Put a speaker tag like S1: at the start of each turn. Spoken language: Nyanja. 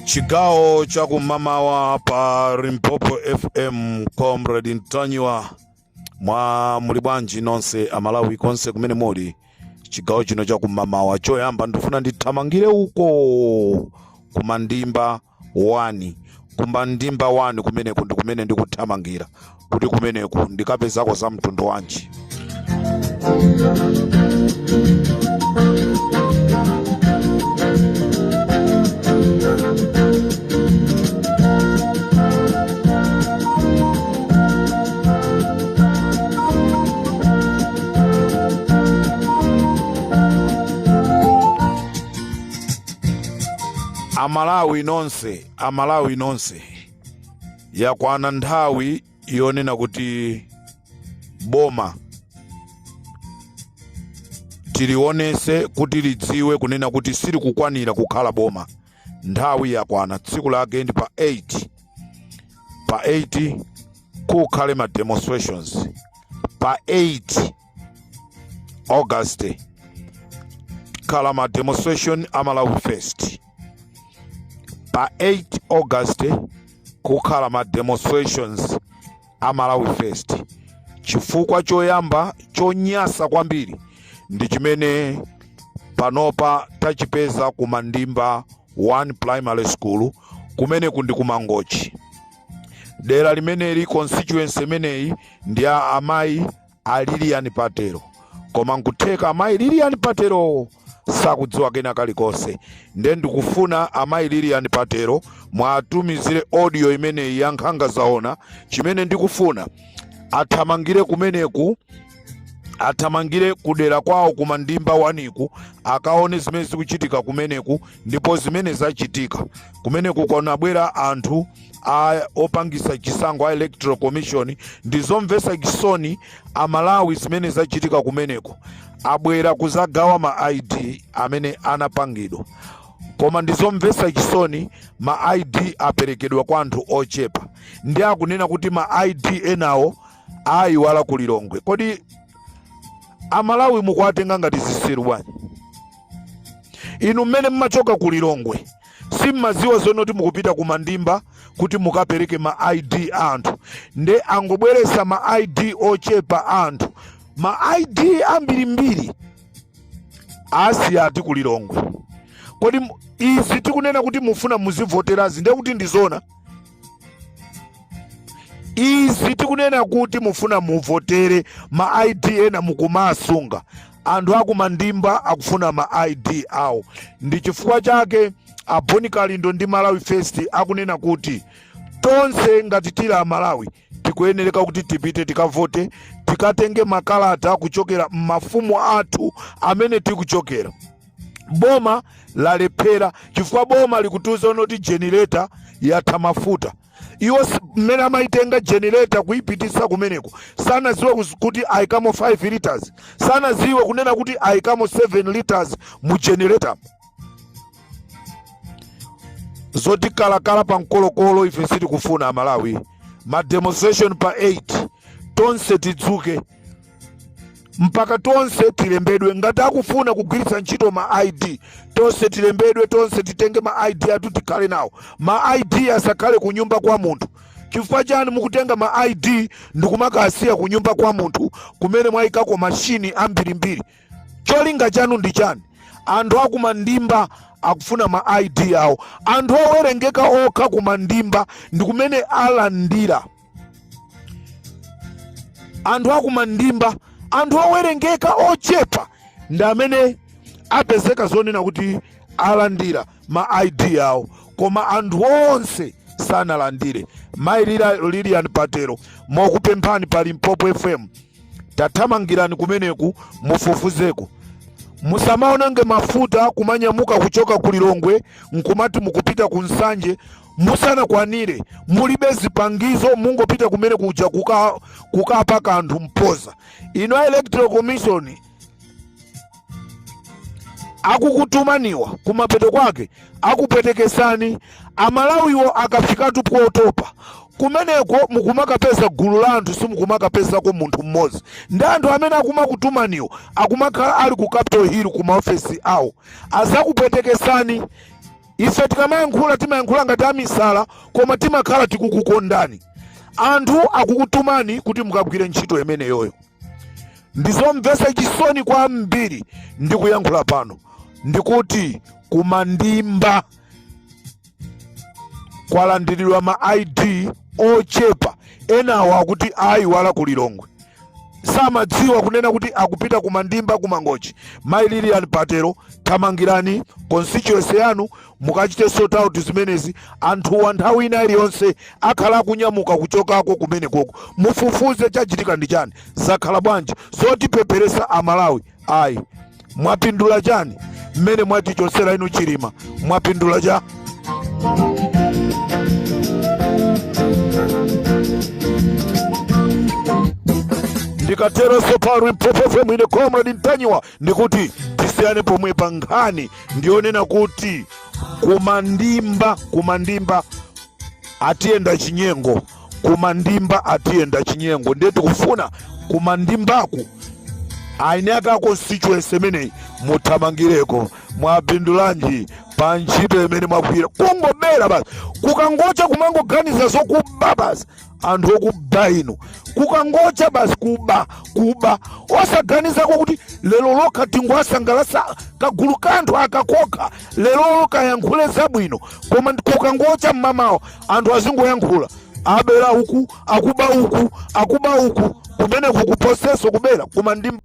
S1: Chigawo chakumamawa pa Limpopo FM, Comrade Ntanyiwa. Mwa muli bwanji nonse Amalawi konse kumene muli? Chigawo chino chakumamawa, choyamba ndifuna ndithamangire uko kumandimba 1, kumandimba 1 kumeneku ndi kumene ndikuthamangira kuti kumeneku ndikapezako za mtundu wanji. Amalawi nonse, Amalawi nonse, yakwana nthawi yonena kuti boma tilionese kuti lidziwe kunena kuti silikukwanira kukhala boma. Nthawi yakwana, tsiku lake ndi pa 8. Pa 8 kukhale ma demonstrations, pa 8 August khala ma demonstration a Malawi First. Pa 8 August kukhala ma demonstrations a Malawi First. Chifukwa choyamba chonyasa kwambiri ndi chimene panopa tachipeza ku Mandimba 1 Primary School, kumeneku ndi ku Mangochi. Dera limeneli, constituency imeneyi ndi ya amayi a Lilian Patero, koma nkutheka amayi Lilian Patero sakudziwa kena kalikonse. Nde ndikufuna amayi Lilian Patero mwatumizire audio imeneyi ya nkhanga zaona. Chimene ndikufuna, athamangire kumeneku, athamangire kudera kwawo kumandimba waniku, akaone zimene zikuchitika kumeneku. Ndipo zimene zachitika kumeneku, kunabwera anthu opangisa chisankho a Electoral Commission. Ndizomvetsa chisoni Amalawi zimene zachitika kumeneko. Abwera kuzagawa ma ID amene anapangidwa, koma ndizomvetsa chisoni, ma ID aperekedwa kwa anthu ochepa, ndi akunena kuti ma ID enawo ayiwala ku Lilongwe. Kodi Amalawi mukuwatenga ngati zisiru bwanji? Inu mmene mmachoka ku Lilongwe, simmaziwa zonoti mukupita ku Mandimba kuti mukapereke ma ID a anthu? Nde angobweresa ma ID ochepa a anthu, ma ID ambirimbiri asiya ati ku Lilongwe. Kodi izi tikunena kuti mufuna muzivoterazi, ndiye kuti ndizona? Izi tikunena kuti mufuna muvotere, ma ID ena mukumasunga. Anthu akumandimba akufuna ma ID awo. Ndi chifukwa chake a Bon Kalindo ndi Malawi First akunena kuti tonse ngati tili Amalawi tikuyenereka kuti tipite tikavote, tikatenge makalata kuchokera m'mafumu athu amene tikuchokera. Boma lalephera chifukwa boma likutiuza kuti generator yatha mafuta. Iwo mmene amayitenga generator kuyipitisa kumeneko, sanaziwe kuti ayikamo 5 liters, sanaziwe kunena kuti ayikamo 7 liters mu generator. Zoti kalakala pa mkolokolo ife sitikufuna. Amalawi, ma demonstration pa 8, tonse tidzuke mpaka tonse tilembedwe. Ngati akufuna kugwiritsa ntchito ma ID, tonse tilembedwe, tonse titenge ma ID athu, tikhale nawo. Ma ID asakhale ku nyumba kwa munthu. Chifukwa chani mukutenga ma ID ndikumakasiya ku nyumba kwa munthu kumene mwayikako mashini ambirimbiri? Cholinga chanu ndi chani? Anthu akumandimba akufuna ma ID awo. Anthu owerengeka okha kumandimba ndi kumene alandira. Anthu akumandimba, anthu owerengeka ochepa ndi amene apezeka zonena kuti alandira ma ID awo, koma anthu onse sanalandire. Mayi Lilian Patero, mokupemphani pa Limpopo FM, Tathamangirani kumeneku mufufuzeko. Musamaononge mafuta kumanyamuka kuchoka ku Lilongwe nkumati mukupita ku Nsanje musanakwanire, mulibe zipangizo, mungopita kumene kuja kukapaka anthu mpoza. Inu a Electoral Commission akukutumaniwa, kumapeto kwake akupwetekesani. Amalawiwo akafikatu potopa kumeneko, mukumakapeza gulu la anthu, simukumakapezako munthu mmodzi. Ndi anthu amene akumakutumaniwo akumakhala ali ku Capitol Hill ku maofesi awo, azakupwetekesani. Ife tikamayankhula timayankhula ngati amisala, koma timakhala tikukukondani. Anthu akukutumani kuti mukagwire ntchito imeneyoyo. Ndizomvetsa chisoni kwambiri ndikuyankhula pano, ndikuti kumandimba kwalandiridwa ma ID ochepa. Enawo akuti ayiwala ku Lilongwe, samadziwa kunena kuti akupita kumandimba kumangochi. Mai Lilian Patero, thamangirani constituency yanu mukachite sort out zimenezi. Anthuwa nthawi ina iliyonse akhala akunyamuka kuchokako kumenekoko. Mufufuze chachitika ndi chani, zakhala bwanji, zotipeperesa Amalawi ayi. Mwapindula chani mmene mwatichotsera inu Chilima? Mwapindula cha? Ndikateronso pa Limpopo FM, ine Comrade Ntanyiwa ndikuti tisiyane pomwe pa nkhani ndiyonena kuti kumandimba, kumandimba atiyenda chinyengo, kumandimba atiyenda chinyengo. Ndiye tikufuna kumandimbaku eni ake a constituency imeneyi muthamangireko. Mwapindulanji pa ntchito imene mwagwira? Kungobera basi, kukangocha kumangoganiza zokuba basi. Anthu okuba inu, kukangocha basi kuba, kuba, osaganizako kuti lero lokha tingowasangalatsa kagulu kanthu akakokha, lero kayankhule zabwino. Koma kukangocha mmamawa anthu azingoyankhula, abera uku, akuba uku, akuba uku, kumeneku kuposeso kubera kumandimba.